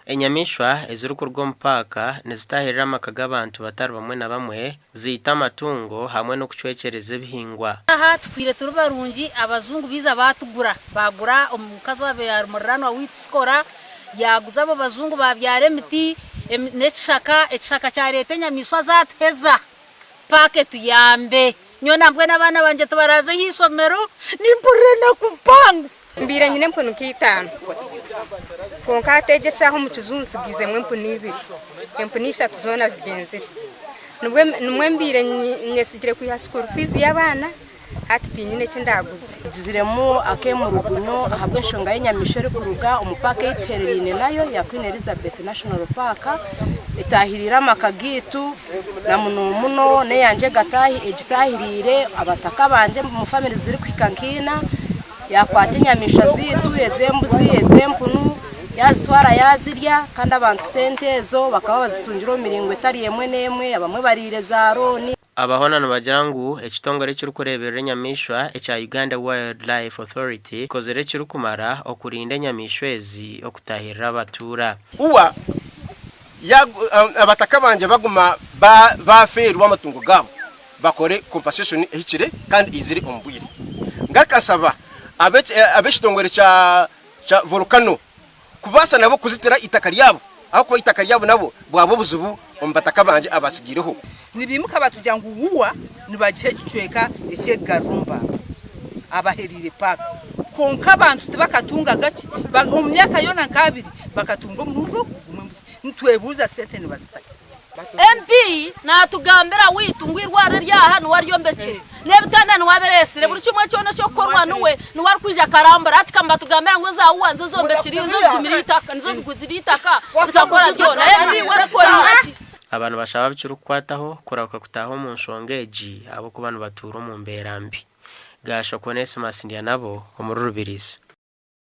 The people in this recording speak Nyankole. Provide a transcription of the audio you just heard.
Enyamaishwa ezirikuruga omu paaka nizitaahirira amaka g'abantu batari bamwe na bamwe, ziita amatungo hamwe n'okucwekyereza ebihingwa. Aha tutwire turi barungi, abajungu baija baatugura, baagura omukazi owaabaire ari muriraanwa waitu Sikora, yaaguza abo bajungu baabyara emiti n'ekishaka, ekishaka kyareeta enyamaishwa zaatuheza. Paaka etuyambe. Nyowe nambwenu abaana bangye tibaraaze aha ishomero, nimpurira enaku mpango. Mbaire nyine empunu nk'itaano, kwonka hati egi eshaaha omu kiju ntsigaizemu empunu ibiri, empunu ishatu zoona zigyenzire. Nibwo nimwo mbaire nyesigire kwiha school fees y'abaana, hati tinyine eki ndaaguze. Tugiziremu akemurugunyo ahabw'enshonga y'enyamaishwa erikuruga omu paaka ei tuherereine nayo eya Queen Elizabeth National Park etahiriire amaka gaitu na muno muno n'eyangye egitahiriire abataka abangye omu famire zirikuhika nk'eina yakwata enyamaishwa zaitu ez'embuzi, ez'empunu yazitwara yazirya kandi abantu sente ezo bakaba bazitungire omu miringo etari emwe n'emwe abamwe bariire za looni. Aba hoona nibagira ngu ekitongore ekirikureeberera enyamaishwa ekya Uganda Wildlife Authority kikozire ekirikumara okurinda enyamaishwa ezi okutaahirira abatuura. Uwa abataka bangye baguma bafeerwa amatungo gaabo bakore compensation ehikire kandi eizire omu bwire. Ngaruka nsaba ab'ekitongore kya Volcano kubaasa nabo kuzitira eitaka ryabo ahabw'okuba eitaka ryabo nabo bwaba obuzibu omu bataka bangye abatsigaireho. Nibiimuka batugira ngu Wua nibagiha ekicweka eky'egarura omu bantu abahereire paaka. Kwonka abantu tibakatungaga ki, omu myaka yoona nk'abiri bakatunga omurundi ogu gumwe embuzi. Nitwebuuza sente nibazita hi? MP naatugambira waitu ngu eirwariro eryaha niwe aryombekire, n'ebitanda niwe abireetsire, buri kimwe kyona ekirikukorwa niwe, niwe arikwija akarambura. Hati ka nibatugambira ngu eza UWA nizo zombekire nizo zigumire eitaka, nizo ziguzire eitaka zikakora byona. MP we arikukorera ki? Aba nibashaba abikirikukwataho kurahuka kutaaha omu nshonga egi ahabw'okuba nibatuura omu mbeera mbi. Gashwa Onesmus Ndyanabo omuri Rubirizi.